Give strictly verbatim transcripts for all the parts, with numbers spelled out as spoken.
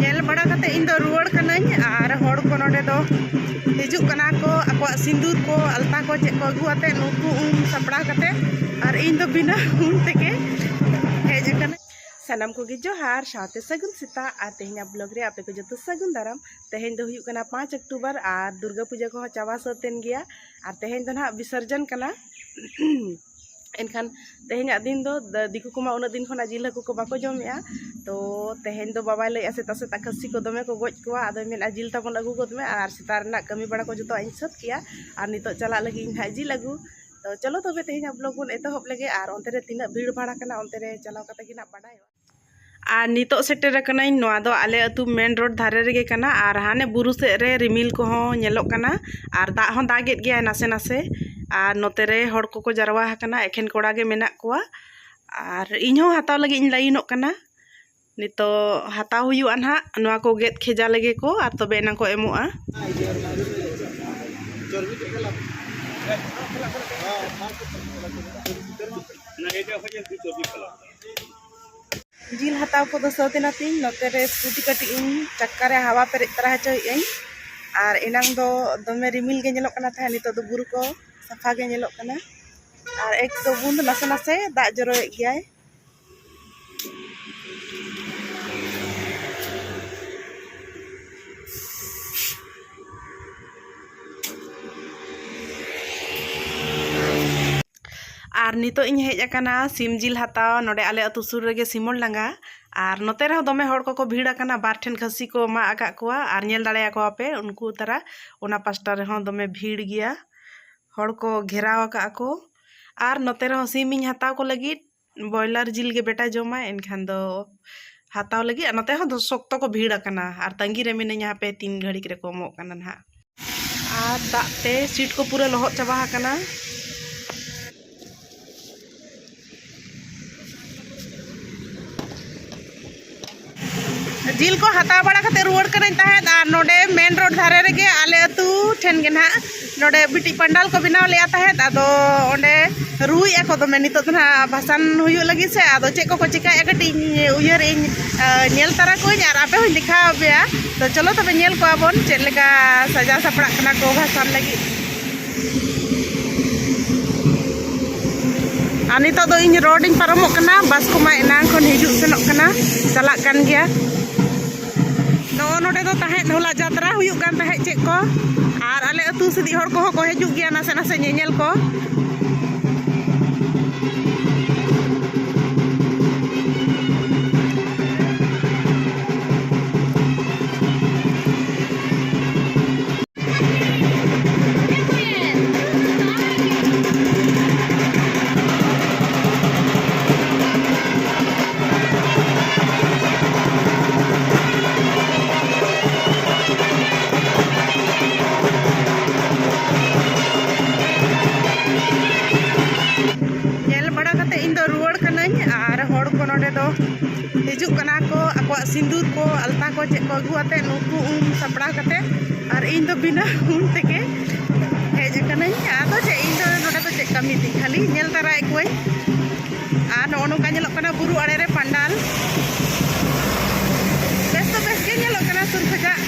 ᱧᱮᱞ ᱵᱟᱲᱟ ᱠᱟᱛᱮ ᱤᱧ ᱫᱚ ᱨᱩᱣᱟᱹᱲ ᱠᱟᱹᱱᱟᱹᱧ᱾ ᱟᱨ ᱦᱚᱲ ᱠᱚ ᱱᱚᱰᱮ ᱫᱚ ᱦᱤᱡᱩᱜ ᱠᱟᱱᱟ ᱠᱚ, ᱟᱠᱚᱣᱟᱜ ᱥᱤᱸᱫᱩᱨ ᱠᱚ, ᱟᱞᱛᱟ ᱠᱚ, ᱪᱮᱫ ᱠᱚ ᱟᱹᱜᱩ ᱟᱛᱮ ᱱᱩᱠᱩ ᱩᱢ ᱥᱟᱯᱲᱟᱣ ᱠᱟᱛᱮ, ᱟᱨ ᱤᱧ ᱫᱚ ᱵᱤᱱᱟᱹ ᱩᱢ ᱛᱮᱜᱮ ᱦᱮᱡ ᱟᱠᱟᱱᱟ᱾ ᱥᱟᱱᱟᱢ ᱠᱚᱜᱮ ᱡᱚᱦᱟᱨ, ᱥᱟᱶᱛᱮ ᱥᱟᱹᱜᱩᱱ ᱥᱮᱛᱟᱜ᱾ ᱟᱨ ᱛᱮᱦᱮᱧᱟᱜ ᱵᱞᱚᱜ ᱨᱮ ᱟᱯᱮ ᱠᱚ ᱡᱚᱛᱚ ᱥᱟᱹᱜᱩᱱ ᱫᱟᱨᱟᱢ᱾ ᱛᱮᱦᱮᱧ ᱫᱚ ᱦᱩᱭᱩᱜ ᱠᱟᱱᱟ ᱯᱟᱸᱪ ᱚᱠᱴᱳᱵᱚᱨ, ᱟᱨ ᱫᱩᱨᱜᱟᱹ ᱯᱩᱡᱟᱹ ᱠᱚᱦᱚᱸ ᱪᱟᱵᱟ ᱥᱟᱹᱛ ᱮᱱ ᱜᱮᱭᱟ᱾ ᱟᱨ ᱛᱮᱦᱮᱧ ᱫᱚ ᱱᱟᱦᱟᱜ ᱵᱤᱥᱚᱨᱡᱚᱱ ᱠᱟᱱᱟ᱾ ᱮᱱᱠᱷᱟᱱ ᱛᱮᱦᱮᱧᱟᱜ ᱫᱤᱱ ᱫᱚ ᱫ- ᱫᱤᱠᱩ ᱠᱚᱢᱟ ᱩᱱᱟᱹᱜ ᱫᱤᱱ ᱠᱷᱚᱱᱟᱜ ᱡᱤᱞ ᱦᱟᱹᱠᱩ ᱠᱚ ᱵᱟᱠᱚ ᱡᱚᱢᱮᱜᱼᱟ᱾ ᱛᱚ ᱛᱮᱦᱮᱧ ᱫᱚ ᱵᱟᱵᱟᱭ ᱞᱟᱹᱭᱮᱜᱼᱟ, ᱥᱮᱛᱟᱜ ᱥᱮᱛᱟᱜ ᱠᱷᱟᱹᱥᱤ ᱠᱚ ᱫᱚᱢᱮ ᱠᱚ ᱜᱚᱡ ᱠᱚᱣᱟ, ᱟᱫᱚᱭ ᱢᱮᱱᱟ, "ᱡᱤᱞ ᱛᱟᱵᱚᱱ ᱟᱹᱜᱩ ᱜᱚᱫ ᱢᱮ", ᱟᱨ ᱥᱮᱛᱟᱜ ᱨᱮᱱᱟᱜ ᱠᱟᱹᱢᱤ ᱵᱟᱲᱟ ᱠᱚ ᱡᱚᱛᱚᱣᱟᱜ ᱤᱧ ᱥᱟᱹᱛ ᱠᱮᱜᱼᱟ᱾ ᱟᱨ ᱱᱤᱛᱚᱜ ᱪᱟᱞᱟᱜ ᱞᱟᱹᱜᱤᱫ ᱤᱧ ᱦᱟᱸᱜ ᱡᱤᱞ ᱟᱹᱜᱩ᱾ ᱛᱚ ᱪᱚᱞᱚ ᱛᱚᱵᱮ ᱛᱮᱦᱮᱧᱟᱜ ᱵᱞᱚᱜ ᱵᱚᱱ ᱮᱛᱚᱦᱚᱵ ᱞᱮᱜᱮ, ᱟᱨ ᱚᱱᱛᱮ ᱨᱮ ᱛᱤᱱᱟᱹᱜ ᱵᱷᱤᱲ ᱵᱷᱟᱲ ᱠᱟᱱᱟ, ᱚᱱᱛᱮ ᱨᱮ ᱪᱟᱞᱟᱣ ᱠᱟᱛᱮ ᱜᱮ ᱱᱟᱜ ᱵᱟᱰᱟᱭᱚᱜᱼᱟ᱾ ᱟᱨ ᱱᱤᱛᱚᱜ ᱥᱮᱴᱮᱨ ᱟᱠᱟᱱᱟᱹᱧ, ᱱᱚᱣᱟ ᱫᱚ ᱟᱞᱮ ᱟᱹᱛᱩ ᱢᱮᱱ ᱨᱳᱰ ᱫᱷᱟᱨᱮ ᱨᱮᱜᱮ ᱠᱟᱱᱟ᱾ ᱟᱨ ᱦᱟᱱᱮ ᱵᱩᱨᱩ ᱥᱮᱫ ᱨᱮ ᱨᱤᱢᱤᱞ ᱠᱚᱦᱚᱸ ᱧᱮᱞᱚᱜ ᱠᱟᱱᱟ, ᱟᱨ ᱫᱟᱜ ᱦᱚᱸ ᱫᱟᱜᱮᱫ ᱜᱮᱭᱟᱭ ᱱᱟᱥᱮ ᱱᱟᱥᱮ᱾ ᱟᱨ ᱱᱚᱛᱮ ᱨᱮ ᱦᱚᱲ ᱠᱚᱠᱚ ᱡᱟᱨᱣᱟ ᱟᱠᱟᱱᱟ, ᱮᱠᱷᱮᱱ ᱠᱚᱲᱟ ᱜᱮ ᱢᱮᱱᱟᱜ ᱠᱚᱣᱟ᱾ ᱟᱨ ᱤᱧ ᱦᱚᱸ ᱦᱟᱛᱟᱣ ᱞᱟᱹᱜᱤᱫ ᱤᱧ ᱞᱟᱭᱤᱱᱚᱜ ᱠᱟᱱᱟ᱾ ᱱᱤᱛᱚᱜ ᱦᱟᱛᱟᱣ ᱦᱩᱭᱩᱜᱼᱟ ᱱᱟᱦᱟᱜ, ᱱᱚᱣᱟ ᱠᱚ ᱜᱮᱫ ᱠᱷᱮᱡᱟ ᱞᱮᱜᱮ ᱠᱚ, ᱟᱨ ᱛᱚᱵᱮ ᱮᱱᱟᱝ ᱠᱚ ᱮᱢᱚᱜᱼᱟ᱾ ᱡᱤᱞ ᱦᱟᱛᱟᱣ ᱠᱚᱫᱚ ᱥᱟᱹᱛ ᱮᱱᱟ ᱛᱤᱧ᱾ ᱱᱚᱛᱮ ᱨᱮ ᱥᱠᱩᱴᱤ ᱠᱟᱹᱴᱤᱡ ᱤᱧ ᱪᱟᱠᱟ ᱨᱮ ᱦᱟᱣᱟ ᱯᱮᱨᱮᱡ ᱛᱟᱨᱟ ᱦᱚᱪᱚᱭᱮᱫ ᱟᱹᱧ᱾ ᱟᱨ ᱮᱱᱟᱝ ᱫᱚ ᱫᱚᱢᱮ ᱨᱤᱢᱤᱞ ᱜᱮ ᱧᱮᱞᱚᱜ ᱠᱟᱱᱟ ᱛᱟᱦᱮᱸᱫ, ᱱᱤᱛᱚᱜ ᱫᱚ ᱵᱩᱨᱩ ᱠᱚ ᱥᱟᱯᱷᱟ ᱜᱮ ᱧᱮᱞᱚᱜ ᱠᱟᱱᱟ᱾ ᱟᱨ ᱮᱠ ᱫᱚ ᱵᱩᱸᱫ ᱱᱟᱥᱮ ᱱᱟᱥᱮ ᱫᱟᱜ ᱡᱚᱨᱚᱭᱮᱫ ᱜᱮᱭᱟᱭ᱾ ᱟᱨ ᱱᱤᱛᱚᱜ ᱤᱧ ᱦᱮᱡ ᱟᱠᱟᱱᱟ ᱥᱤᱢ ᱡᱤᱞ ᱦᱟᱛᱟᱣ, ᱱᱚᱰᱮ ᱟᱞᱮ ᱟᱹᱛᱩ ᱥᱩᱨ ᱨᱮᱜᱮ ᱥᱤᱢᱚᱞ ᱰᱟᱸᱜᱟ᱾ ᱟᱨ ᱱᱚᱛᱮ ᱨᱮᱦᱚᱸ ᱫᱚᱢᱮ ᱦᱚᱲ ᱠᱚᱠᱚ ᱵᱷᱤᱲ ᱟᱠᱟᱱᱟ, ᱵᱟᱨ ᱴᱷᱮᱱ ᱠᱷᱟᱹᱥᱤ ᱠᱚ ᱢᱟᱜ ᱟᱠᱟᱫ ᱠᱚᱣᱟ, ᱟᱨ ᱧᱮᱞ ᱫᱟᱲᱮᱭᱟᱠᱚᱣᱟ ᱯᱮ ᱩᱱᱠᱩ ᱛᱟᱨᱟ ᱚᱱᱟ ᱯᱟᱥᱴᱟ ᱨᱮᱦᱚᱸ ᱫᱚᱢᱮ ᱵᱷᱤᱲ ᱜᱮᱭᱟ, ᱦᱚᱲ ᱠᱚ ᱜᱷᱮᱨᱟᱣ ᱟᱠᱟᱫ ᱠᱚ᱾ ᱟᱨ ᱱᱚᱛᱮ ᱨᱮᱦᱚᱸ ᱥᱤᱢ ᱤᱧ ᱦᱟᱛᱟᱣ ᱠᱚ ᱞᱟᱹᱜᱤᱫ, ᱵᱚᱭᱞᱟᱨ ᱡᱤᱞ ᱜᱮ ᱵᱮᱴᱟ ᱡᱚᱢᱟᱭ, ᱮᱱᱠᱷᱟᱱ ᱫᱚ ᱦᱟᱛᱟᱣ ᱞᱟᱹᱜᱤᱫ᱾ ᱟᱨ ᱱᱚᱛᱮ ᱦᱚᱸ ᱫᱚ ᱥᱚᱠᱛᱚ ᱠᱚ ᱵᱷᱤᱲ ᱟᱠᱟᱱᱟ, ᱟᱨ ᱛᱟᱺᱜᱤ ᱨᱮ ᱢᱤᱱᱟᱹᱧᱟ, ᱦᱟᱯᱮ ᱛᱤᱱ ᱜᱷᱟᱹᱲᱤᱡ ᱨᱮᱠᱚ ᱮᱢᱚᱜ ᱠᱟᱱᱟ ᱱᱟᱦᱟᱜ᱾ ᱟᱨ ᱫᱟᱜ ᱛᱮ ᱥᱤᱴ ᱠᱚ ᱯᱩᱨᱟᱹ ᱞᱚᱦᱚᱫ ᱪᱟᱵᱟ ᱟᱠᱟᱱᱟ᱾ ᱡᱤᱞ ᱠᱚ ᱦᱟᱛᱟᱣ ᱵᱟᱲᱟ ᱠᱟᱛᱮ ᱨᱩᱣᱟᱹᱲ ᱠᱟᱹᱱᱟᱹᱧ ᱛᱟᱦᱮᱸᱫ, ᱟᱨ ᱱᱚᱰᱮ ᱢᱮᱱ ᱨᱳᱰ ᱫᱷᱟᱨᱮ ᱨᱮᱜᱮ ᱟᱞᱮ ᱟᱹᱛᱩ ᱴᱷᱮᱱ ᱜᱮ ᱱᱟᱦᱟᱜ ᱱᱚᱰᱮ ᱢᱤᱫᱴᱤᱡ ᱯᱟᱱᱰᱟᱞ ᱠᱚ ᱵᱮᱱᱟᱣ ᱞᱮᱫᱼᱟ ᱛᱟᱦᱮᱸᱫ᱾ ᱟᱫᱚ ᱚᱸᱰᱮ ᱨᱩᱭᱮᱫᱼᱟ ᱠᱚ ᱫᱚᱢᱮ᱾ ᱱᱤᱛᱚᱜ ᱫᱚ ᱱᱟᱦᱟᱜ ᱵᱷᱟᱥᱟᱱ ᱦᱩᱭᱩᱜ ᱞᱟᱹᱜᱤᱫ ᱥᱮ, ᱟᱫᱚ ᱪᱮᱫ ᱠᱚᱠᱚ ᱪᱮᱠᱟᱭᱮᱫᱼᱟ ᱠᱟᱹᱴᱤᱡ ᱤᱧ ᱩᱭᱦᱟᱹᱨᱮᱫ ᱟᱹᱧ, ᱟᱨ ᱧᱮᱞ ᱛᱟᱨᱟ ᱠᱚᱣᱟᱹᱧ ᱟᱨ ᱟᱯᱮ ᱦᱚᱸᱧ ᱫᱮᱠᱷᱟᱣ ᱟᱯᱮᱭᱟ᱾ ᱛᱚ ᱪᱚᱞᱚ ᱛᱚᱵᱮ ᱧᱮᱞ ᱠᱚᱣᱟ ᱵᱚᱱ ᱪᱮᱫ ᱞᱮᱠᱟ ᱥᱟᱡᱟᱣ ᱥᱟᱯᱲᱟᱜ ᱠᱟᱱᱟ ᱠᱚ ᱵᱷᱟᱥᱟᱱ ᱞᱟᱹᱜᱤᱫ᱾ ᱟᱨ ᱱᱤᱛᱚᱜ ᱫᱚ ᱤᱧ ᱨᱳᱰ ᱤᱧ ᱯᱟᱨᱚᱢᱚᱜ ᱠᱟᱱᱟ, ᱵᱟᱥ ᱠᱚᱢᱟ ᱮᱱᱟᱝ ᱠᱷᱚᱱ ᱦᱤᱡᱩᱜ ᱥᱮᱱᱚᱜ ᱠᱟᱱᱟ, ᱪᱟᱞᱟᱜ ᱠᱟᱱ ᱜᱮᱭᱟ᱾ ᱱᱚᱜᱼᱚ ᱱᱚᱰᱮ ᱫᱚ ᱛᱟᱦᱮᱸᱫ ᱦᱚᱞᱟ ᱡᱟᱛᱨᱟ ᱦᱩᱭᱩᱜ ᱠᱟᱱ ᱛᱟᱦᱮᱸᱫ ᱪᱮᱫ ᱠᱚ, ᱟᱨ ᱟᱞᱮ ᱟᱹᱛᱩ ᱥᱮᱫᱤᱡ ᱦᱚᱲ ᱠᱚᱦᱚᱸ ᱠᱚ ᱦᱤᱡᱩᱜ ᱜᱮᱭᱟ ᱱᱟᱥᱮ ᱱᱟᱥᱮ ᱧᱮᱧᱮᱞ ᱠᱚ᱾ ᱧᱮᱞ ᱵᱟᱲᱟ ᱠᱟᱛᱮ ᱤᱧ ᱫᱚ ᱨᱩᱣᱟᱹᱲ ᱠᱟᱹᱱᱟᱹᱧ, ᱟᱨ ᱦᱚᱲ ᱠᱚ ᱱᱚᱰᱮ ᱫᱚ ᱦᱤᱡᱩᱜ ᱠᱟᱱᱟ ᱠᱚ, ᱟᱠᱚᱣᱟᱜ ᱥᱤᱸᱫᱩᱨ ᱠᱚ, ᱟᱞᱛᱟ ᱠᱚ, ᱪᱮᱫ ᱠᱚ ᱟᱹᱜᱩ ᱟᱛᱮ, ᱱᱩᱠᱩ ᱩᱢ ᱥᱟᱯᱲᱟᱣ ᱠᱟᱛᱮ, ᱟᱨ ᱤᱧ ᱫᱚ ᱵᱤᱱᱟᱹ ᱩᱢ ᱛᱮᱜᱮ ᱦᱮᱡ ᱟᱠᱟᱱᱟᱹᱧ᱾ ᱟᱫᱚ ᱪᱮᱫ, ᱤᱧ ᱫᱚ ᱱᱚᱰᱮ ᱫᱚ ᱪᱮᱫ ᱠᱟᱹᱢᱤ ᱛᱤᱧ, ᱠᱷᱟᱹᱞᱤ ᱧᱮᱞ ᱛᱟᱨᱟᱭᱮᱫ ᱠᱚᱣᱟᱹᱧ᱾ ᱟᱨ ᱱᱚᱜᱼᱚ ᱱᱚᱝᱠᱟ ᱧᱮᱞᱚᱜ ᱠᱟᱱᱟ ᱵᱩᱨᱩ ᱟᱲᱮ ᱨᱮ ᱯᱟᱱᱰᱟᱞ᱾ ᱵᱮᱥ ᱫᱚ ᱵᱮᱥ ᱜᱮ ᱧᱮᱞᱚᱜ ᱠᱟᱱᱟ ᱥᱩᱨ ᱠᱷᱚᱡᱟᱜ᱾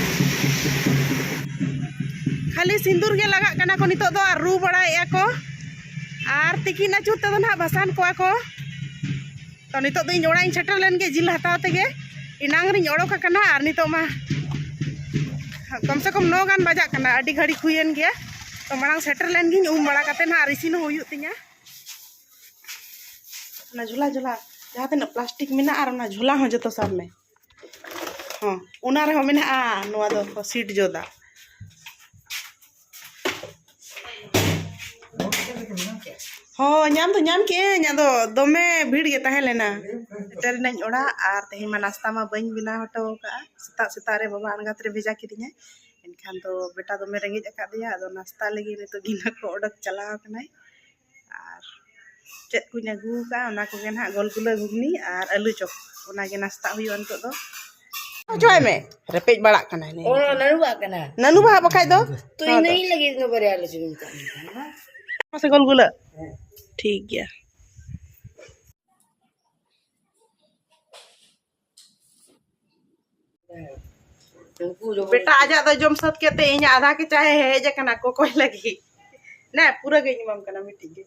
ᱠᱷᱟᱹᱞᱤ ᱥᱤᱸᱫᱩᱨ ᱜᱮ ᱞᱟᱜᱟᱜ ᱠᱟᱱᱟ ᱠᱚ ᱱᱤᱛᱚᱜ ᱫᱚ, ᱟᱨ ᱨᱩ ᱵᱟᱲᱟᱭᱮᱫᱼᱟ ᱠᱚ᱾ ᱟᱨ ᱛᱤᱠᱤᱱ ᱟᱹᱪᱩᱨ ᱛᱮᱫᱚ ᱱᱟᱦᱟᱜ ᱵᱷᱟᱥᱟᱱ ᱠᱚᱣᱟ ᱠᱚ᱾ ᱛᱚ ᱱᱤᱛᱚᱜ ᱫᱚ ᱤᱧ ᱚᱲᱟᱜ ᱤᱧ ᱥᱮᱴᱮᱨ ᱞᱮᱱ ᱜᱮ ᱡᱤᱞ ᱦᱟᱛᱟᱣ ᱛᱮᱜᱮ᱾ ᱮᱱᱟᱝ ᱨᱤᱧ ᱚᱰᱳᱠ ᱟᱠᱟᱱᱟ, ᱟᱨ ᱱᱤᱛᱚᱜ ᱢᱟ ᱠᱚᱢ ᱥᱮ ᱠᱚᱢ ᱱᱚ ᱜᱟᱱ ᱵᱟᱡᱟᱜ ᱠᱟᱱᱟ, ᱟᱹᱰᱤ ᱜᱷᱟᱹᱲᱤᱡ ᱦᱩᱭᱮᱱ ᱜᱮᱭᱟ᱾ ᱛᱚ ᱢᱟᱲᱟᱝ ᱥᱮᱴᱮᱨ ᱞᱮᱱ ᱜᱤᱧ, ᱩᱢ ᱵᱟᱲᱟ ᱠᱟᱛᱮ ᱱᱟᱦᱟᱜ ᱟᱨ ᱤᱥᱤᱱ ᱦᱚᱸ ᱦᱩᱭᱩᱜ ᱛᱤᱧᱟ᱾ ᱚᱱᱟ ᱡᱷᱚᱞᱟ ᱡᱷᱚᱞᱟ ᱡᱟᱦᱟᱸ ᱛᱤᱱᱟᱹᱜ ᱯᱞᱟᱥᱴᱤᱠ ᱢᱮᱱᱟᱜᱼᱟ, ᱟᱨ ᱚᱱᱟ ᱡᱷᱚᱞᱟ ᱦᱚᱸ ᱡᱚᱛᱚ ᱥᱟᱵ ᱢᱮ᱾ ᱦᱚᱸ, ᱚᱱᱟ ᱨᱮᱦᱚᱸ ᱢᱮᱱᱟᱜᱼᱟ ᱱᱚᱣᱟ ᱫᱚ ᱥᱤᱴ ᱡᱚᱫᱟ᱾ ᱦᱚᱸ, ᱧᱟᱢ ᱫᱚ ᱧᱟᱢ ᱠᱮᱜᱼᱟᱹᱧ, ᱟᱫᱚ ᱫᱚᱢᱮ ᱵᱷᱤᱲ ᱜᱮ ᱛᱟᱦᱮᱸ ᱞᱮᱱᱟ᱾ ᱥᱮᱴᱮᱨ ᱮᱱᱟᱹᱧ ᱚᱲᱟᱜ, ᱟᱨ ᱛᱮᱦᱮᱧ ᱢᱟ ᱱᱟᱥᱛᱟ ᱢᱟ ᱵᱟᱹᱧ ᱵᱮᱱᱟᱣ ᱦᱚᱴᱚ ᱟᱠᱟᱫᱼᱟ᱾ ᱥᱮᱛᱟᱜ ᱥᱮᱛᱟᱜ ᱨᱮ ᱵᱟᱵᱟ ᱟᱬᱜᱟᱛ ᱨᱮ ᱵᱷᱮᱡᱟ ᱠᱤᱫᱤᱧᱟᱭ᱾ ᱮᱱᱠᱷᱟᱱ ᱫᱚ ᱵᱮᱴᱟ ᱫᱚᱢᱮ ᱨᱮᱸᱜᱮᱡ ᱟᱠᱟᱫᱮᱭᱟ, ᱟᱫᱚ ᱱᱟᱥᱛᱟ ᱞᱟᱹᱜᱤᱫ ᱱᱤᱛᱚᱜ ᱜᱤᱱᱟᱹ ᱠᱚ ᱚᱰᱚᱠ ᱪᱟᱞᱟᱣ ᱟᱠᱟᱱᱟᱭ᱾ ᱟᱨ ᱪᱮᱫ ᱠᱚᱧ ᱟᱹᱜᱩ ᱟᱠᱟᱫᱼᱟ, ᱚᱱᱟ ᱠᱚᱜᱮ ᱱᱟᱦᱟᱜ, ᱜᱳᱞᱜᱩᱞᱟᱹ, ᱜᱷᱩᱜᱽᱱᱤ ᱟᱨ ᱟᱹᱞᱩ ᱪᱚᱯ, ᱚᱱᱟᱜᱮ ᱱᱟᱥᱛᱟ ᱦᱩᱭᱩᱜᱼᱟ ᱱᱤᱛᱚᱜ ᱫᱚ᱾ ᱦᱚᱪᱚᱭ ᱢᱮ, ᱨᱮᱯᱮᱡ ᱵᱟᱲᱟᱜ ᱠᱟᱱᱟᱭ ᱱᱤᱭᱟᱹ᱾ ᱚᱱᱟ ᱱᱟᱹᱱᱩ ᱵᱟᱦᱟ ᱠᱟᱱᱟ᱾ ᱱᱟᱹᱱᱩ ᱵᱟᱦᱟ ᱵᱟᱠᱷᱟᱡ ᱫᱚ᱾ ᱛᱚ ᱤᱧ ᱫᱚ ᱤᱧ ᱞᱟᱹᱜᱤᱫ ᱫᱚ ᱵᱟᱨᱭᱟ ᱟᱹᱞᱩ ᱪᱚᱯ ᱤᱧ ᱢᱮᱛᱟᱜ ᱢᱮ ᱠᱟᱱᱟ᱾ ᱢᱟᱥᱮ ᱜᱳᱞᱜᱩᱞᱟᱹ᱾ ᱦᱮᱸ᱾ ᱴᱷᱤᱠ ᱜᱮᱭᱟ᱾ ᱵᱮᱴᱟ ᱟᱡᱟᱜ ᱫᱚ ᱡᱚᱢ ᱥᱟᱹᱛ ᱠᱮᱫ ᱛᱮ ᱤᱧᱟᱹᱜ ᱟᱫᱷᱟ ᱠᱮᱪᱟ ᱦᱮᱡ ᱟᱠᱟᱱᱟ ᱠᱚᱠᱚᱭ ᱞᱟᱹᱜᱤᱫ᱾ ᱱᱮ, ᱯᱩᱨᱟᱹ ᱜᱤᱧ ᱮᱢᱟᱢ ᱠᱟᱱᱟ ᱢᱤᱫᱴᱤᱡ ᱜᱮ᱾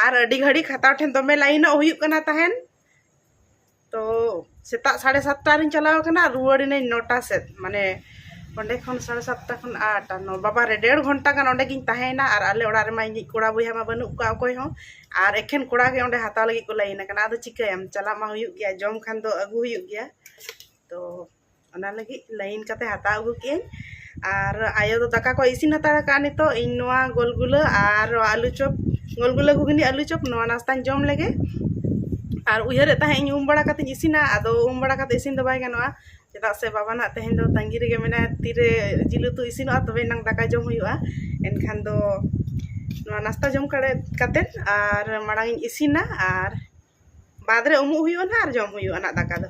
ᱟᱨ ᱟᱹᱰᱤ ᱜᱷᱟᱹᱲᱤᱡ ᱦᱟᱛᱟᱣ ᱴᱷᱮᱱ ᱫᱚᱢᱮ ᱞᱟᱭᱤᱱᱚᱜ ᱦᱩᱭᱩᱜ ᱠᱟᱱᱟ ᱛᱟᱦᱮᱱ᱾ ᱛᱚ ᱥᱮᱛᱟᱜ ᱥᱟᱲᱮ ᱥᱟᱛᱴᱟ ᱨᱤᱧ ᱪᱟᱞᱟᱣ ᱟᱠᱟᱱᱟ, ᱨᱩᱣᱟᱹᱲ ᱤᱱᱟᱹᱧ ᱱᱚᱴᱟ ᱥᱮᱫ, ᱢᱟᱱᱮ ᱚᱸᱰᱮ ᱠᱷᱚᱱ ᱥᱟᱲᱮ ᱥᱟᱛᱴᱟ ᱠᱷᱚᱱ ᱟᱴ ᱟᱨ ᱱᱚ, ᱵᱟᱵᱟ ᱨᱮ ᱰᱮᱲ ᱜᱷᱚᱱᱴᱟ ᱜᱟᱱ ᱚᱸᱰᱮ ᱜᱤᱧ ᱛᱟᱦᱮᱸᱭᱮᱱᱟ᱾ ᱟᱨ ᱟᱞᱮ ᱚᱲᱟᱜ ᱨᱮᱢᱟ ᱤᱧᱤᱡ ᱠᱚᱲᱟ ᱵᱚᱭᱦᱟ ᱢᱟ ᱵᱟᱹᱱᱩᱜ ᱠᱚᱣᱟ ᱚᱠᱚᱭ ᱦᱚᱸ, ᱟᱨ ᱮᱠᱷᱮᱱ ᱠᱚᱲᱟ ᱜᱮ ᱚᱸᱰᱮ ᱦᱟᱛᱟᱣ ᱞᱟᱹᱜᱤᱫ ᱠᱚ ᱞᱟᱭᱤᱱ ᱟᱠᱟᱱᱟ᱾ ᱟᱫᱚ ᱪᱤᱠᱟᱹᱭᱟᱢ, ᱪᱟᱞᱟᱜ ᱢᱟ ᱦᱩᱭᱩᱜ ᱜᱮᱭᱟ, ᱡᱚᱢ ᱠᱷᱟᱱ ᱫᱚ ᱟᱹᱜᱩ ᱦᱩᱭᱩᱜ ᱜᱮᱭᱟ᱾ ᱛᱚ ᱚᱱᱟ ᱞᱟᱹᱜᱤᱫ ᱞᱟᱭᱤᱱ ᱠᱟᱛᱮ ᱦᱟᱛᱟᱣ ᱟᱹᱜᱩ ᱠᱮᱜᱼᱟᱹᱧ᱾ ᱟᱨ ᱟᱭᱳ ᱫᱚ ᱫᱟᱠᱟ ᱠᱚ ᱤᱥᱤᱱ ᱦᱟᱛᱟᱲ ᱟᱠᱟᱫᱼᱟ ᱱᱤᱛᱚᱜ᱾ ᱤᱧ ᱱᱚᱣᱟ ᱜᱳᱞᱜᱩᱞᱟᱹ ᱟᱨ ᱟᱹᱞᱩ ᱪᱚᱯ, ᱜᱳᱞᱜᱩᱞᱟᱹ ᱜᱷᱩᱜᱽᱱᱤ ᱟᱹᱞᱩ ᱪᱚᱯ, ᱱᱚᱣᱟ ᱱᱟᱥᱛᱟᱧ ᱡᱚᱢ ᱞᱮᱜᱮ᱾ ᱟᱨ ᱩᱭᱦᱟᱹᱨᱮᱫ ᱛᱟᱦᱮᱸᱫ ᱤᱧ ᱩᱢ ᱵᱟᱲᱟ ᱠᱟᱛᱮᱧ ᱤᱥᱤᱱᱟ, ᱟᱫᱚ ᱩᱢ ᱵᱟᱲᱟ ᱠᱟᱛᱮ ᱤᱥᱤᱱ ᱫᱚ ᱵᱟᱭ ᱜᱟᱱᱚᱜᱼᱟ, ᱪᱮᱫᱟᱜ ᱥᱮ ᱵᱟᱵᱟ ᱱᱟᱜ ᱛᱮᱦᱮᱧ ᱫᱚ ᱛᱟᱺᱜᱤ ᱨᱮᱜᱮ ᱢᱮᱱᱟᱭᱟ, ᱛᱤᱨᱮ ᱡᱤᱞ ᱩᱛᱩ ᱤᱥᱤᱱᱚᱜᱼᱟ ᱛᱚᱵᱮ ᱮᱱᱟᱝ ᱫᱟᱠᱟ ᱡᱚᱢ ᱦᱩᱭᱩᱜᱼᱟ᱾ ᱮᱱᱠᱷᱟᱱ ᱫᱚ ᱱᱚᱣᱟ ᱱᱟᱥᱛᱟ ᱡᱚᱢ ᱠᱟᱲᱮ-, ᱠᱟᱛᱮᱫ ᱟᱨ ᱢᱟᱲᱟᱝ ᱤᱧ ᱤᱥᱤᱱᱟ, ᱟᱨ ᱵᱟᱫᱽ ᱨᱮ ᱩᱢᱩᱜ ᱦᱩᱭᱩᱜᱼᱟ ᱱᱟᱦᱟᱜ ᱟᱨ ᱡᱚᱢ ᱦᱩᱭᱩᱜᱼᱟ ᱱᱟᱦᱟᱜ ᱫᱟᱠᱟ ᱫᱚ᱾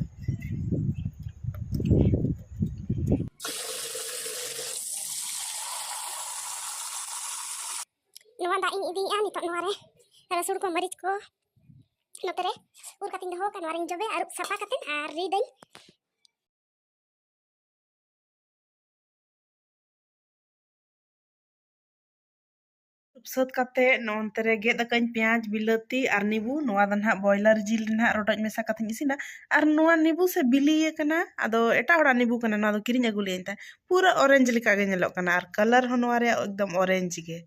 ᱱᱚᱣᱟ ᱫᱟᱜ ᱤᱧ ᱤᱫᱤᱭᱮᱫᱼᱟ ᱱᱤᱛᱚᱜ ᱱᱚᱣᱟ ᱨᱮ ᱨᱟᱹᱥᱩᱱ ᱠᱚ, ᱢᱟᱹᱨᱤᱪ ᱠᱚ ᱱᱚᱛᱮ ᱨᱮ ᱩᱨ ᱠᱟᱛᱮᱧ ᱫᱚᱦᱚ ᱟᱠᱟᱫ, ᱱᱚᱣᱟ ᱨᱤᱧ ᱡᱚᱵᱮ ᱟᱹᱨᱩᱵ ᱥᱟᱯᱷᱟ ᱠᱟᱛᱮᱫ ᱟᱨ ᱨᱤᱫᱟᱹᱧ᱾ ᱥᱟᱹᱛ ᱠᱟᱛᱮ ᱱᱚᱱᱛᱮ ᱨᱮ ᱜᱮᱫ ᱟᱠᱟᱫᱟᱹᱧ ᱯᱮᱸᱭᱟᱡᱽ, ᱵᱤᱞᱟᱹᱛᱤ ᱟᱨ ᱱᱤᱵᱩ᱾ ᱱᱚᱣᱟ ᱫᱚ ᱱᱟᱦᱟᱜ ᱵᱚᱭᱞᱟᱨ ᱡᱤᱞ ᱨᱮ ᱱᱟᱦᱟᱜ ᱨᱚᱰᱚᱡ ᱢᱮᱥᱟ ᱠᱟᱛᱮᱧ ᱤᱥᱤᱱᱟ᱾ ᱟᱨ ᱱᱚᱣᱟ ᱱᱤᱵᱩ ᱥᱮ ᱵᱤᱞᱤ ᱠᱟᱱᱟ, ᱟᱫᱚ ᱮᱴᱟᱜ ᱦᱚᱲᱟᱜ ᱱᱤᱵᱩ ᱠᱟᱱᱟ, ᱱᱚᱣᱟ ᱫᱚ ᱠᱤᱨᱤᱧ ᱟᱹᱜᱩ ᱞᱮᱫᱟᱹᱧ ᱛᱟᱦᱮᱸᱫ᱾ ᱯᱩᱨᱟᱹ orange ᱞᱮᱠᱟ ᱜᱮ ᱧᱮᱞᱚᱜ ᱠᱟᱱᱟ ᱟᱨ colour ᱦᱚᱸ ᱱᱚᱣᱟ ᱨᱮᱭᱟᱜ ᱮᱠᱫᱚᱢ orange ᱜᱮ᱾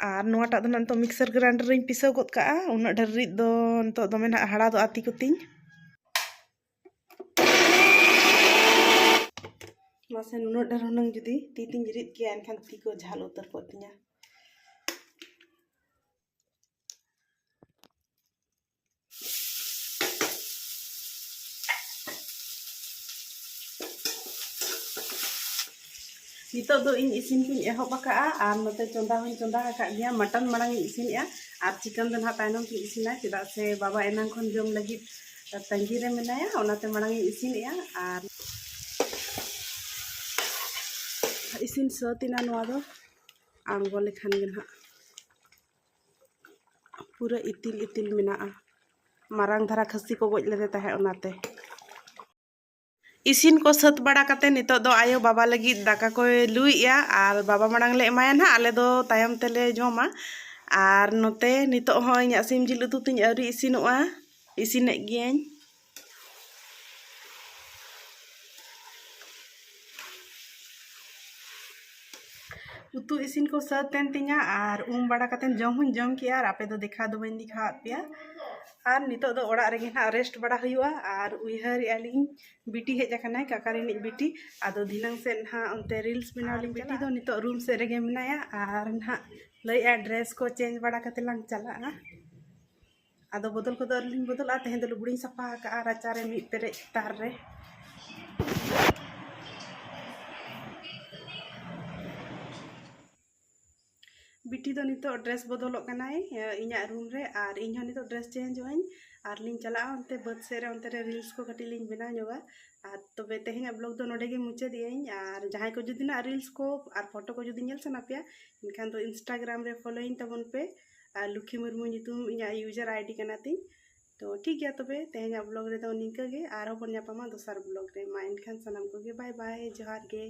ᱟᱨ ᱱᱚᱣᱟᱴᱟᱜ ᱫᱚ ᱱᱟᱜ ᱱᱤᱛᱚᱜ mixer grinder ᱨᱤᱧ ᱯᱤᱥᱟᱹᱣ ᱜᱚᱫ ᱠᱟᱜᱼᱟ᱾ ᱩᱱᱟᱹᱜ ᱰᱷᱮᱨ ᱨᱤᱫ ᱫᱚ ᱱᱤᱛᱚᱜ ᱫᱚᱢᱮ ᱱᱟᱜ ᱦᱟᱲᱟᱫᱚᱜᱼᱟ ᱛᱤ ᱠᱚᱛᱤᱧ᱾ ᱢᱟᱥᱮ ᱱᱩᱱᱟᱹᱜ ᱰᱷᱮᱨ ᱦᱩᱱᱟᱹᱝ ᱡᱩᱫᱤ ᱛᱤ ᱛᱤᱧ ᱨᱤᱫ ᱠᱮᱭᱟ, ᱮᱱᱠᱷᱟᱱ ᱛᱤ ᱠᱚ ᱡᱷᱟᱞ ᱩᱛᱟᱹᱨ ᱠᱚᱜ ᱛᱤᱧᱟ᱾ ᱱᱤᱛᱚᱜ ᱫᱚ ᱤᱧ ᱤᱥᱤᱱ ᱠᱚᱧ ᱮᱦᱚᱵ ᱟᱠᱟᱫᱼᱟ ᱟᱨ ᱱᱚᱛᱮ ᱪᱚᱸᱫᱟ ᱦᱚᱸᱧ ᱪᱚᱸᱫᱟ ᱟᱠᱟᱫ ᱜᱮᱭᱟ᱾ Mutton ᱢᱟᱲᱟᱝ ᱤᱧ ᱤᱥᱤᱱᱮᱜᱼᱟ ᱟᱨ chicken ᱫᱚ ᱱᱟᱦᱟᱜ ᱛᱟᱭᱱᱚᱢ ᱛᱤᱧ ᱤᱥᱤᱱᱟ, ᱪᱮᱫᱟᱜ ᱥᱮ ᱵᱟᱵᱟ ᱮᱱᱟᱝ ᱠᱷᱚᱱ ᱡᱚᱢ ᱞᱟᱹᱜᱤᱫ ᱛᱟᱺᱜᱤ ᱨᱮ ᱢᱮᱱᱟᱭᱟ, ᱚᱱᱟᱛᱮ ᱢᱟᱲᱟᱝ ᱤᱧ ᱤᱥᱤᱱᱮᱜᱼᱟ᱾ ᱟᱨ ᱤᱥᱤᱱ ᱥᱟᱹᱛ ᱮᱱᱟ ᱱᱚᱣᱟ ᱫᱚ᱾ ᱟᱬᱜᱚ ᱞᱮᱠᱷᱟᱱ ᱜᱮ ᱱᱟᱦᱟᱜ ᱯᱩᱨᱟᱹ ᱤᱛᱤᱞ ᱤᱛᱤᱞ ᱢᱮᱱᱟᱜᱼᱟ᱾ ᱢᱟᱨᱟᱝ ᱫᱷᱟᱨᱟ ᱠᱷᱟᱹᱥᱤ ᱠᱚ ᱜᱚᱡ ᱞᱮᱫᱮ ᱛᱟᱦᱮᱸᱫ, ᱚᱱᱟᱛᱮ᱾ ᱤᱥᱤᱱ ᱠᱚ ᱥᱟᱹᱛ ᱵᱟᱲᱟ ᱠᱟᱛᱮ ᱱᱤᱛᱚᱜ ᱫᱚ ᱟᱭᱳ ᱵᱟᱵᱟ ᱞᱟᱹᱜᱤᱫ ᱫᱟᱠᱟ ᱠᱚᱭ ᱞᱩᱭᱮᱜᱼᱟ, ᱟᱨ ᱵᱟᱵᱟ ᱢᱟᱲᱟᱝ ᱞᱮ ᱮᱢᱟᱭᱟ ᱱᱟᱦᱟᱜ, ᱟᱞᱮ ᱫᱚ ᱛᱟᱭᱚᱢ ᱛᱮᱞᱮ ᱡᱚᱢᱟ᱾ ᱟᱨ ᱱᱚᱛᱮ ᱱᱤᱛᱚᱜ ᱦᱚᱸ ᱤᱧᱟᱹᱜ ᱥᱤᱢ ᱡᱤᱞ ᱩᱛᱩ ᱛᱤᱧ ᱟᱹᱣᱨᱤ ᱤᱥᱤᱱᱚᱜᱼᱟ, ᱤᱥᱤᱱᱮᱫ ᱜᱤᱭᱟᱹᱧ᱾ ᱩᱛᱩ ᱤᱥᱤᱱ ᱠᱚ ᱥᱟᱹᱛ ᱮᱱ ᱛᱤᱧᱟ ᱟᱨ ᱩᱢ ᱵᱟᱲᱟ ᱠᱟᱛᱮ ᱡᱚᱢ ᱦᱚᱸᱧ ᱡᱚᱢ ᱠᱮᱜᱼᱟ, ᱟᱨ ᱟᱯᱮ ᱫᱚ ᱫᱮᱠᱷᱟᱣ ᱫᱚ ᱵᱟᱹᱧ ᱫᱮᱠᱷᱟᱣᱟᱫ ᱯᱮᱭᱟ᱾ ᱟᱨ ᱱᱤᱛᱚᱜ ᱫᱚ ᱚᱲᱟᱜ ᱨᱮᱜᱮ ᱱᱟᱦᱟᱜ rest ᱵᱟᱲᱟ ᱦᱩᱭᱩᱜᱼᱟ, ᱟᱨ ᱩᱭᱦᱟᱹᱨᱮᱜᱼᱟ ᱞᱤᱧ ᱵᱤᱴᱤ ᱦᱮᱡ ᱟᱠᱟᱱᱟᱭ, ᱠᱟᱠᱟ ᱨᱤᱱᱤᱡ ᱵᱤᱴᱤ᱾ ᱟᱫᱚ ᱫᱷᱤᱱᱟᱹᱝ ᱥᱮᱫ ᱱᱟᱦᱟᱜ ᱚᱱᱛᱮ reels ᱵᱮᱱᱟᱣ ᱞᱤᱧ ᱪᱟᱞᱟᱜᱼᱟ᱾ ᱵᱤᱴᱤ ᱫᱚ ᱱᱤᱛᱚᱜ room ᱥᱮᱫ ᱨᱮᱜᱮ ᱢᱮᱱᱟᱭᱟ, ᱟᱨ ᱱᱟᱦᱟᱜ ᱞᱟᱹᱭᱮᱜᱼᱟ dress ᱠᱚ change ᱵᱟᱲᱟ ᱠᱟᱛᱮ ᱞᱟᱝ ᱪᱟᱞᱟᱜᱼᱟ᱾ ᱟᱫᱚ ᱵᱚᱫᱚᱞ ᱠᱚᱫᱚ ᱟᱹᱣᱨᱤ ᱞᱤᱧ ᱵᱚᱫᱚᱞᱚᱜᱼᱟ᱾ ᱛᱮᱦᱮᱧ ᱫᱚ ᱞᱩᱜᱽᱲᱤᱧ ᱥᱟᱯᱷᱟ ᱟᱠᱟᱫᱼᱟ ᱨᱟᱪᱟ ᱨᱮ ᱢᱤᱫ ᱯᱮᱨᱮᱡ ᱛᱟᱨ ᱨᱮ᱾ ᱵᱤᱴᱤ ᱫᱚ ᱱᱤᱛᱚᱜ dress ᱵᱚᱫᱚᱞᱚᱜ ᱠᱟᱱᱟᱭ, ᱮ, ᱤᱧᱟᱹᱜ room ᱨᱮ, ᱟᱨ ᱤᱧ ᱦᱚᱸ ᱱᱤᱛᱚᱜ dress changeᱚᱜ ᱟᱹᱧ, ᱟᱨ ᱞᱤᱧ ᱪᱟᱞᱟᱜᱼᱟ ᱚᱱᱛᱮ ᱵᱟᱹᱫᱽ ᱥᱮᱫ ᱨᱮ, ᱚᱱᱛᱮ ᱨᱮ reels ᱠᱚ ᱠᱟᱹᱴᱤᱡ ᱞᱤᱧ ᱵᱮᱱᱟᱣ ᱧᱚᱜᱟ᱾ ᱟᱨ ᱛᱚᱵᱮ ᱛᱮᱦᱮᱧᱟᱜ vlog ᱫᱚ ᱱᱚᱰᱮ ᱜᱮ ᱢᱩᱪᱟᱹᱫᱮᱜ ᱟᱹᱧ, ᱟᱨ ᱡᱟᱦᱟᱸᱭ ᱠᱚ ᱡᱩᱫᱤ ᱱᱟᱜ reels ᱠᱚ ᱟᱨ photo ᱠᱚ ᱡᱩᱫᱤ ᱧᱮᱞ ᱥᱟᱱᱟ ᱯᱮᱭᱟ, ᱮᱱᱠᱷᱟᱱ ᱫᱚ Instagram ᱨᱮ followᱤᱧ ᱛᱟᱵᱚᱱ ᱯᱮ, ᱟᱨ ᱞᱩᱠᱷᱤ ᱢᱩᱨᱢᱩ ᱧᱩᱛᱩᱢ ᱤᱧᱟᱹᱜ user ID ᱠᱟᱱᱟ ᱛᱤᱧ᱾ ᱛᱚ ᱴᱷᱤᱠ ᱜᱮᱭᱟ, ᱛᱚᱵᱮ ᱛᱮᱦᱮᱧᱟᱜ vlog ᱨᱮᱫᱚ ᱱᱤᱝᱠᱟᱹ ᱜᱮ, ᱟᱨᱦᱚᱸ ᱵᱚᱱ ᱧᱟᱯᱟᱢᱟ ᱫᱚᱥᱟᱨ vlog ᱨᱮ᱾ ᱢᱟ ᱮᱱᱠᱷᱟᱱ ᱥᱟᱱᱟᱢ ᱠᱚᱜᱮ bye bye, ᱡᱚᱦᱟᱨ ᱜᱮ᱾